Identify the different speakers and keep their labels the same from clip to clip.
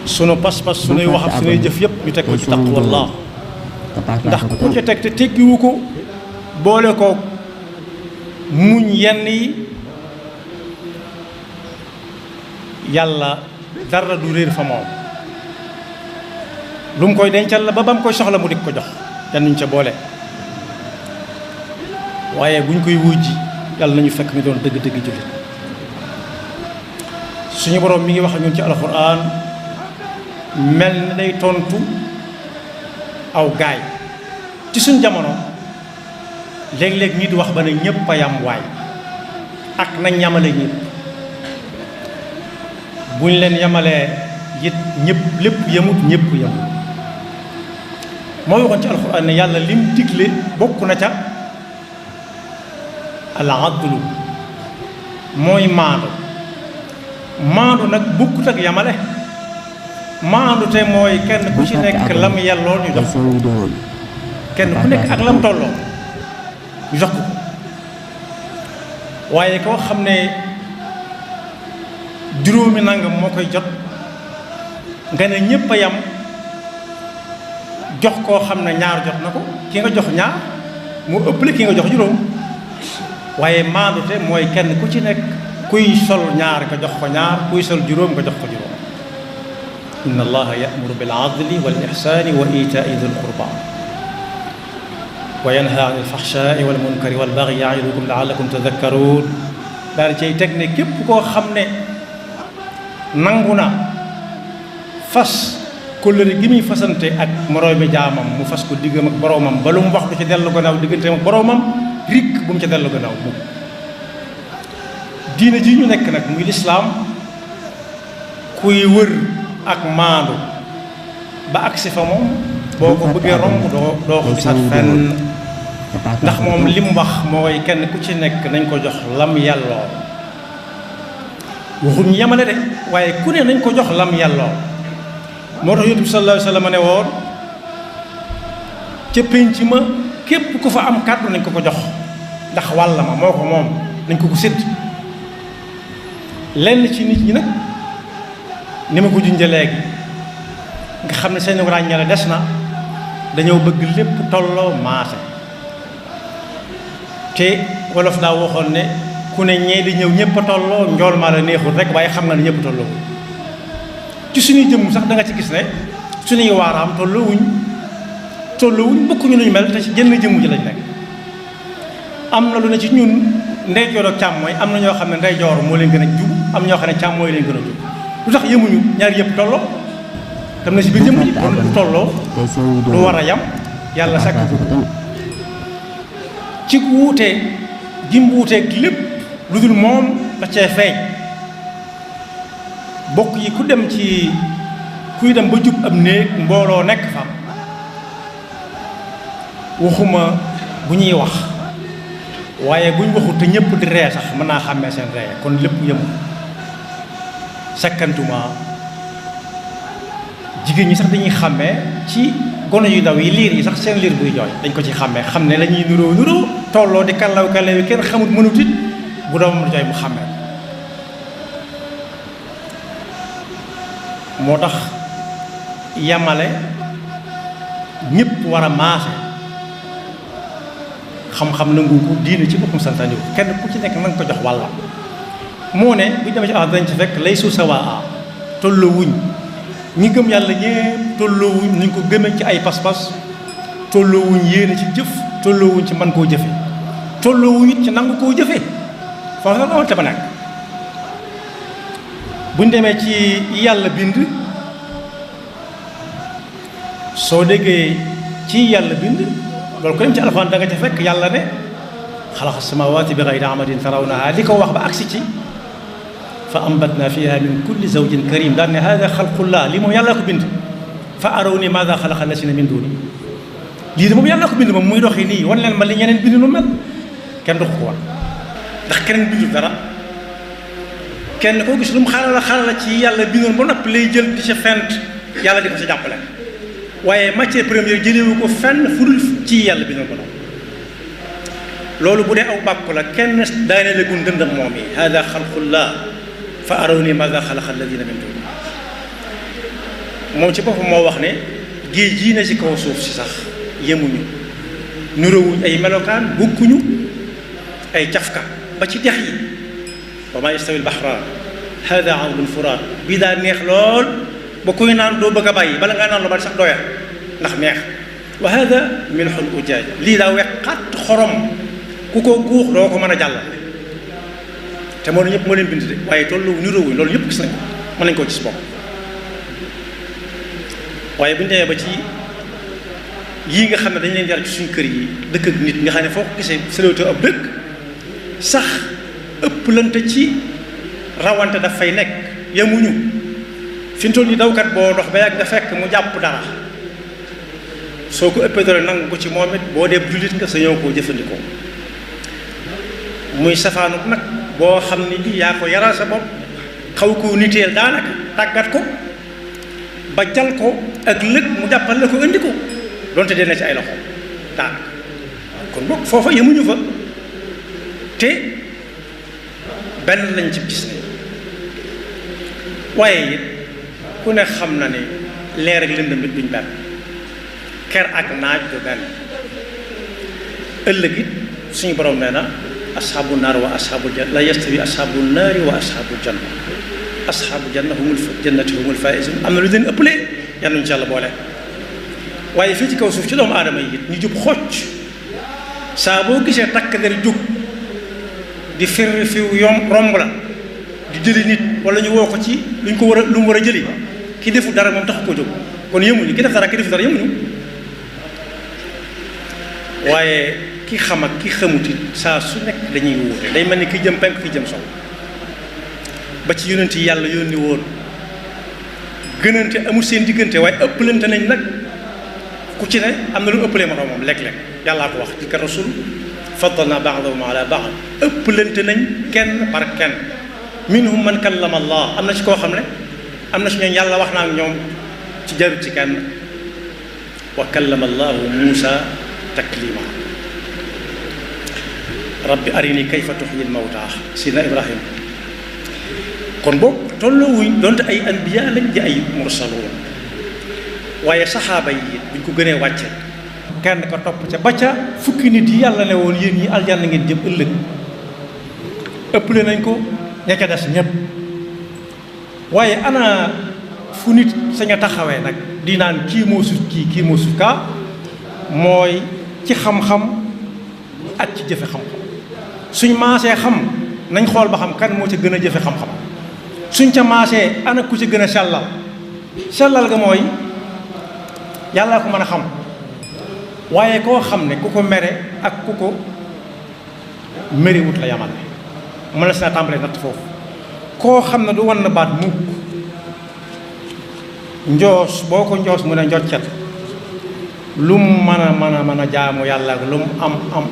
Speaker 1: sunu pas-pas sunuy wax ak sunuy jëf yëpp ñu teg ko ci taqwallah ndax ku ca teg te teggiwu ko boole ko muñ yenn yi yàlla dara du réer fa moom lu mu koy dencal la ba mu koy soxla mu di ko jox yan ñu ca boole waaye buñ koy wujji yàlla nañu fekk ñu doon dëgg-dëgg jullit suñu boroom mi ngi wax ak ñun ci alxuraan mel ni day tontu aw gaay ci suñ jamono léeg-léeg nit wax ba ne ñëpp a yam waay ak nañ yamale ñëpp buñ leen yamalee it ñëpp lépp yemut ñëpp yemut moo waxoon ci alxuraan ne yàlla lim digle bokk na ca al adlu mooy maandu maandu nag bokkut ak yamale maandu te mooy kenn ku ci nekk lam yelloo ñu jox kenn ku nekk ak lam tolloo ñu jox ko waaye koo xam ne juróomi nangam moo koy jot nga ne ñépp a yam jox koo xam ne ñaar jot na ko ki nga jox ñaar mu ëppale ki nga jox juróom waaye maandute mooy kenn ku ci nekk kuy sol ñaar nga jox ko ñaar kuy sol juróom nga jox ko juróom inna allaha ya'muru bil adli wal ihsani wa ita'i dhil qurba wa yanha 'anil fahsha'i wal munkari wal baghi ya'idukum la'allakum tadhakkarun daal cay teg ne képp koo xam ne nangu na fas kóllëre gi muy fasante ak moroomi jaamam mu fas ko diggam ak boroomam ba lu mu wax du ci dellu gannaaw digganteem ak boroomam rikk bu mu ca dellu gannaaw moom diina ji ñu nekk nag muy lislaam kuy wër ak maandu ba agsi fa moom boo ko bëggee romb doo ko gisaat fenn ndax moom li mu wax mooy kenn ku ci nekk nañ ko jox lam yàlloo waxuñ yemale de waaye ku ne nañ ko jox lam yàlloo moo tax yonent bi sallallahu alayhi wa sallam ne woon ca pénc ma képp ku fa am kàddu nañ ko ko jox ndax wàll ma moo ko moom nañ ko ko sédd lenn ci nit ñi nag ni ma ko junjee léegi nga xam ne seen ràññale des na dañoo bëgg lépp tolloo maase te wolof daa waxoon ne ku ne ñee di ñëw ñëpp a tolloo njool maa la neexul rek waaye xam nga ne ñëpp tolloo ci suñuy jëmm sax da nga ci gis ne suñuy waaraam tolloowuñ bokkuñu nuñ mel te ci jënn jëmm ji lañ nekk am na lu ne ci ñun ndeyjoor ak càmmooy am na ñoo xam ne ndeyjoor moo leen gën a jub am ñoo xam ne càmmooy leen gën a jub lu tax yemuñu ñaar yëpp tolloo tam na si biir jëmm ji kon du tolloo lu war a yam yàlla sàkk ci wuute gi mu wuuteeg lépp lu dul moom da cee feeñ bokk yi kuy dem ba jub ab néeg mbooloo nekk fa waxuma bu ñuy wax waaye buñ waxut te ñëpp di ree sax mën naa xàmmee seen ree kon lépp yëmu sakkantuma jigéen ñi sax dañuy xàmmee ci gone yu ndaw yi liir yi sax seen liir buy jooy dañ ko ci xàmmee xam ne la ñuy nuroo tolloo di kallaw yi kenn xamut mënut it bu doomam di jooy mu xàmmee moo tax yamale ñëpp war a maase xam-xam nangu ko diine ci boppam santaani ko kenn ku ci nekk na nga ko jox wàllam moo ne bu ñu demee ci dañ ci fekk laysu sawaa tolloo wuñ ñi gëm yàlla ñépp tolloo wuñ nañ ko gëmee ci ay pas-pas tolloo wuñ yéene ci jëf tolloo wuñ ci mën koo jëfe tolloo wuñ it ci nangu koo jëfe foofu nag amal te ba nekk buñ demee ci yàlla bind soo déggee ci yàlla bind loolu ko dem ci alxuraan da nga ca fekk yàlla ne xalaqa samaawaati bi gayri amadin tarawnaha li ko wax ba agsi ci fa ambatna fiha min kulli zawjin karim daan ne hada xalqullah lii moom yàlla ko bind fa araw ni maada xalaqa lasina min duni lii de moom yàlla ko bind moom muy doxi nii wan leen ma li ñeneen bind nu mel kenn du ko wan ndax keneen bindul dara kenn koo gis lu mu xalala ci yàlla bindoon ba noppi lay jël di sa fent yàlla di ko sa jàppale waaye matière première jëlewu ko fenn fudul ci yàlla bindoon ba noppi loolu bu dee aw bàkku la kenn daane la gun dëndam moom yi hada xalqullah fa araw ni maada xalaqa alladina min duni moom ci boppam moo wax ne géej jii na ci kaw suuf si sax yemuñu nuróowuñ ay melokaan bokkuñu ay cafka ba ci dex yi wa maa yastawi al-bahraan haadaa azbun furaat bii daa neex lool ba kuy naan doo bëgg a bàyyi bala ngaa naan lu bari sax doya ndax neex wa haadaa milhun ujaaj lii daa wex xat xorom ku ko guux doo ko mën a jàll te moo ñëpp moo leen bind de waaye tollu niroowuñ loolu ñëpp gis nañ ko mën nañ koo gis bopp waaye bu ñu demee ba ci yii nga xam ne dañ leen jar ci suñu kër yi dëkk ak nit nga xam ne foo ko gisee sëlawtoo ab dëkk sax ëpplante ci rawante daf fay nekk yemuñu fi mu toll nii dawkat boo dox ba yàgg nga fekk mu jàpp dara soo ko ëppee doole nangu ko ci moom it boo dee jullit nga sa ñëw koo jëfandikoo muy safaanu nag boo xam ne lii yaa ko yaral sa bopp xaw koo niteel daanaka tàggat ko ba jal ko ak lëg mu jàppal la ko indi ko donte dee na ci ay loxo daanaka kon boog foofa yemuñu fa te benn lañ ci gis ne waaye it ku ne xam na ne leer ak lëndëm it duñ benn ker ak naaj du benn ëllëg it suñu borom nee na asxaabu naar wa asxaabul janna la yastawi asxaabu naari wa asxaabul janna asxaabu janna humul jannati humul faaizuun am na lu leen ëppale yal nañu ci yàlla boole waaye fii ci kaw suuf ci doomu aadama yi it ñu jub xocc saa boo gisee takk der jóg di fir fiw romb la di jëli nit wala ñu woo ko ci luñ ko war a lu mu war a jëli ki defu dara moom taxu koo jóg kon yemuñu ki def dara ki defu dara yemuñu waaye ki xam ak ki xamut it saa su nekk dañuy wuute day mel ni ki jëm penk ki jëm sow ba ci yonent yi yàlla yónni woon gënante amul seen diggante waaye ëppalante nañ nag ku ci ne am na lu ëppalee moroomam léeg-léeg yàllaa ko wax tilka rasul faddalna ba'dahum ala ba'd ëppalante nañ kenn par kenn minhum man kallama allah am na ci koo xam ne am na ci ñoom yàlla wax naa ak ñoom ci jarut ci kenn wa kallama allahu Muusa taklima rabbi arini kayfa tuhyil mawta sidna Ibrahim kon boobu tolloowuñ donte ay anbiya lañ di ay mursaloon waaye saxaaba yi buñ ko gënee wàcce kenn ko topp ca ba ca fukki nit yi yàlla ne woon yéen ñi aljanna ngeen jëm ëllëg ëpple nañ ko ña ca des ñëpp waaye ana fu nit sañ a taxawee nag di naan kii moo sut kii moo sut kaa mooy ci xam-xam ak ci jëfe xam-xam suñ maasee xam nañ xool ba xam kan moo ca gën a jëfe xam-xam suñ ca maasee ana ku ci gën a sellal ga mooy yàlla ko mën a xam waaye koo xam ne ku ko mere ak ku ko meriwut la yamal mën na si naa tàmbalee natt foofu koo xam ne du wan na baat mukk njoos boo ko njoos mu ne njoccet lu mu mën a jaamu yàlla ak lu mu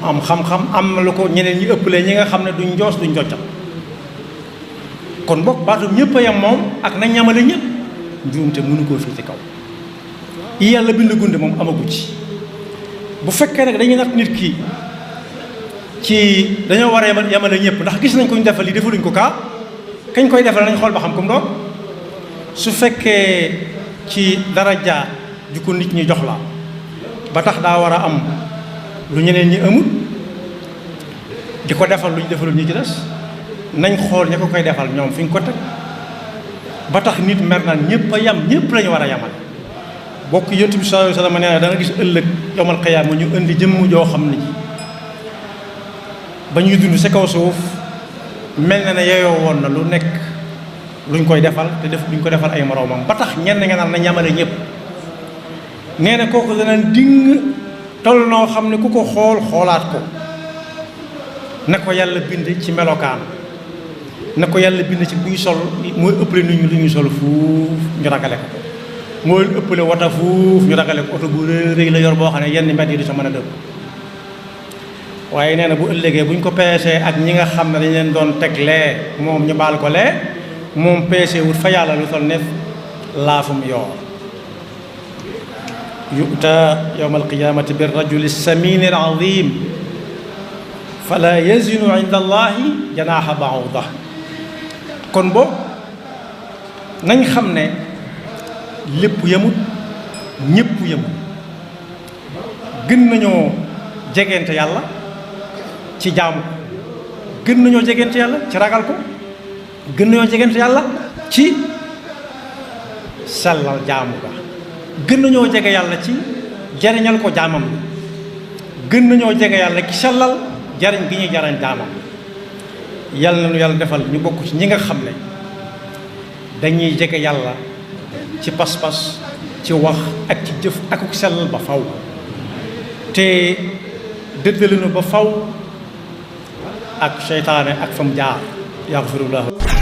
Speaker 1: am xam-xam am na lu ko ñeneen ñi ëppalee ñi nga xam ne duñ njoos duñ njoccat kon bokk baatum ñëpp a yem moom ak nañ ñamale ñëpp njuumte mënu koo fii ci kaw yi yàlla bind gunde moom amagu ci bu fekkee nag dañuy natt nit ki ci dañoo war a yemale ñëpp ndax gis nañ ko ñu defal lii defaluñ ko kaa kañ koy defal nañ xool ba xam kum doon su fekkee ci daraja ju ko nit ñi jox la ba tax daa war a am lu ñeneen ñi amul di ko defal lu ñu defalul ñi ci des nañ xool ña ko koy defal ñoom fi ñu ko teg ba tax nit mer naan ñëpp a yam ñëpp lañu war a yamal bokk yonent bi sallallahu alayhi wa sallam nee na da nga gis ëllëg yawmal qiyaama ñu indi jëmm joo xam ne ji ba ñuy dund ci kaw suuf mel na ne yeyoo woon na lu nekk luñ koy defal te def luñ ko defal ay moroomam ba tax ñenn nga naan na ñamale ñëpp nee na kooku dana ding toll noo xam ne ku ko xoolaat ko na ko yàlla bind ci melokaan na ko yàlla bind ci buy sol mooy ëppale nit ñi lu ñuy sol fuuf ñu ragale ko mooy ëppale wata fuuf ñu ragale ko oto bu rëy la yor boo xam ne yenn mbedd yi du sa mën a dëpp waaye nee na bu ëllëgee buñ ko peesee ak ñi nga xam ne dañ leen doon teg lee moom ñu baal ko lee moom peese wut fa yàlla lu toll ne laafum yoor yu'ta yawma alqiyamati bir rajuli samini al azim fala yazinu inda allahi janaaha ba'uda kon boobu nañ xam ne lépp yemut ñépp yemut gën nañoo jegeente yàlla ci jaamu ko gën nañoo jegeente yàlla ci ragal ko gën nañoo jegeente yàlla ci sellal jaamu ga gën nañoo jege yàlla ci jariñal ko jaamam gën nañoo jege yàlla ci sellal jariñ gi ñuy jariñ jaamam yàlla na nu yàlla defal ñu bokk ci ñi nga xam ne dañuy jege yàlla ci pas-pas ci wax ak ci jëf ak ku sellal ba faw te dëddale nu ba faw ak seytaane ak fam jaar yaxfirullahu